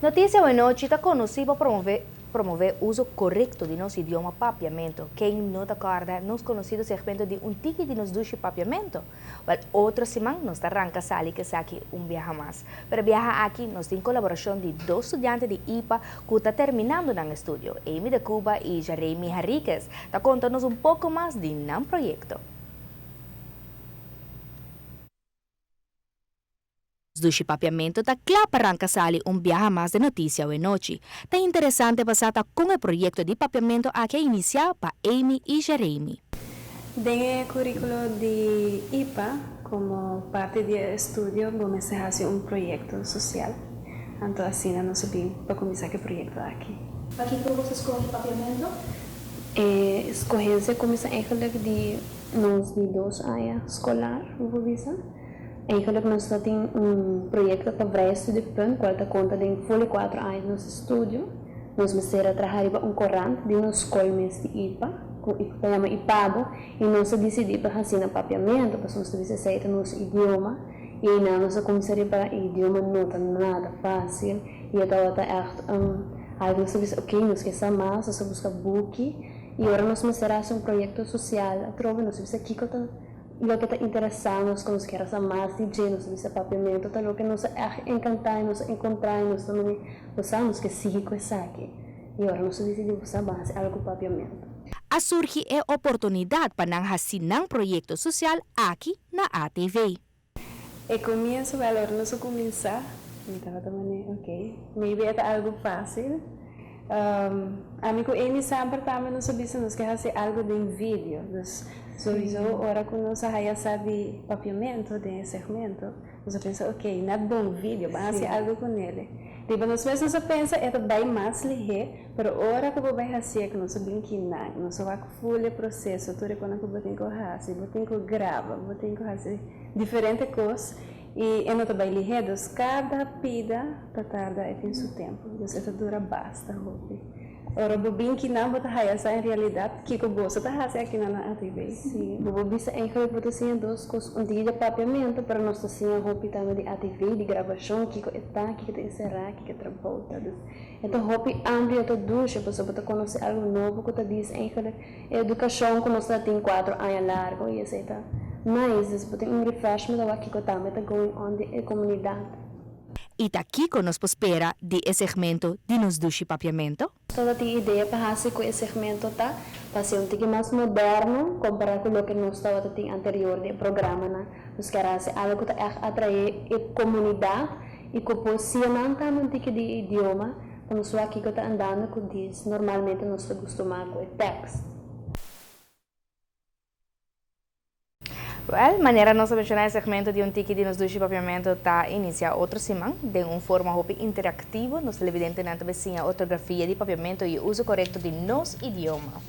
Noticia Awenochi ta conoci pa promove promove uso corecto di nos idioma Papiamento. Ken no ta corda nos conocido segmento di Un Tiki di Nos Dushi Papiamento? Wel, otro siman nos ta ranca sali cu esaki un biaha mas. Pero e biaha aki nos tin colaboracion di dos studiante di ipa cu ta terminando nan estudio, Amy de Cuba y Jaremy Henriquez ta conta nos un poco mas di nan proyecto. Dushi Papiamento ta kla pa ranka sali un biaha mas den noticia awenochi. Ta interesante pa sa ta kon e proyekto di Papiamento aki a inisiá pa Amy i Jeremy. Den e curriculo di ipa, como parti di e estudio bo mester haci un proyecto social. Anto asina nos a bin pa cuminsa cu e proyecto aki. Pakico bo ta scoge Papiamento? E escogencia cuminsa eigenlijk di nos di dos aña scolar, bo por bisa. Eigenlijk nos ta tin un proyecto pa Vrije Studiepunt cual ta conta den ful e cuatro aña di nos estudio. Nos mester a traha riba un corant di nos scol mes di ipa, cu ta yama IPABO, y nos a dicidi pa haci na Papiamento pasobra nos ta bisa esey ta nos idioma y eynan nos a cuminsa riba e idioma no ta nada facil y e tabata echt algo nos ta bisa ok nos ke sa mas, nos a busca buki y ora nos mester a haci un proyecto social atrobe nos a bisa kico ta Loke ta interesá nos ku nos kier a sa mas di dje, nos ta bisa Papiamentu ta loke nos a ègt enkantá i nos a enkontrá i nos ta mane, bo sa, nos ke sigui ku esaki. I ora nos a disidí, bo sa, ban hasi algu ku Papiamentu. A surgi e oportunidat pa nan hasi nan proyekto sosial aki na ATV. E komienso, wèl, ora nos a kuminsá, mi tabata mane, ok, maybe e ta algu fásil. Ami ku Amy semper tambe nos a bisa nos ke hasi algu den video. Dus souiso ora ku nos a haya sa di papiamentu den e segmento, nos a pensa ok, nèt bon video, ban hasi algu ku nele. Riba nos mes nos a pensa e ta bai mas lihé, pero ora ku bo bai hasié ku nos a bin kinan, nos a wak ful e proseso, tur e konan ku bo tin ku hasi, bo tin ku graba, bo tin ku hasi diferente kos. I e no ta bai lihé, dus kada pida ta tarda, e tin su tempu, dus e ta dura basta hopi. Ora bo bin kinan bo ta haya sa en realidat kiko boso ta hasi akinan na ATV. Sí, bo por bisa eigenlijk bo ta siña dos kos, un tiki di papiamentu, pero nos ta siña hopi tambe di ATV, di grabashon, kiko e ta, kiko ta enserá, kiko e trabou ta. Dus e ta hopi amplio, e ta dushe, pasobra bo ta konosé algu nobo ku ta dis eigenlijk. E edukashon ku nos ta tin kuatro aña largu i esei ta nice, dus bo tin un refreshment awor kiko tambe ta going on den e komunidat. I ta kiko nos por spera di e segmento di nos dushi Papiamento? Nos ta tin idea pa hasi ku e segmento ta pa hasi un tiki mas moderno kompará ku loke nos tabata tin anterior den e programanan. Nos kier hasi algu ku ta ègt atraé e komunidat i ku por siña nan tambe un tiki di e idioma. Pa nos wak kiko ta andando ku dis, normalmente nos ta gustumá ku e tèks. Wèl, manera nos a menshoná e segmento di un tiki di nos dushi papiamentu ta inisiá otro siman den un forma hopi interaktivo. Nos televidentenan ta besiña ortografia di papiamentu i e uso korekto di nos idioma.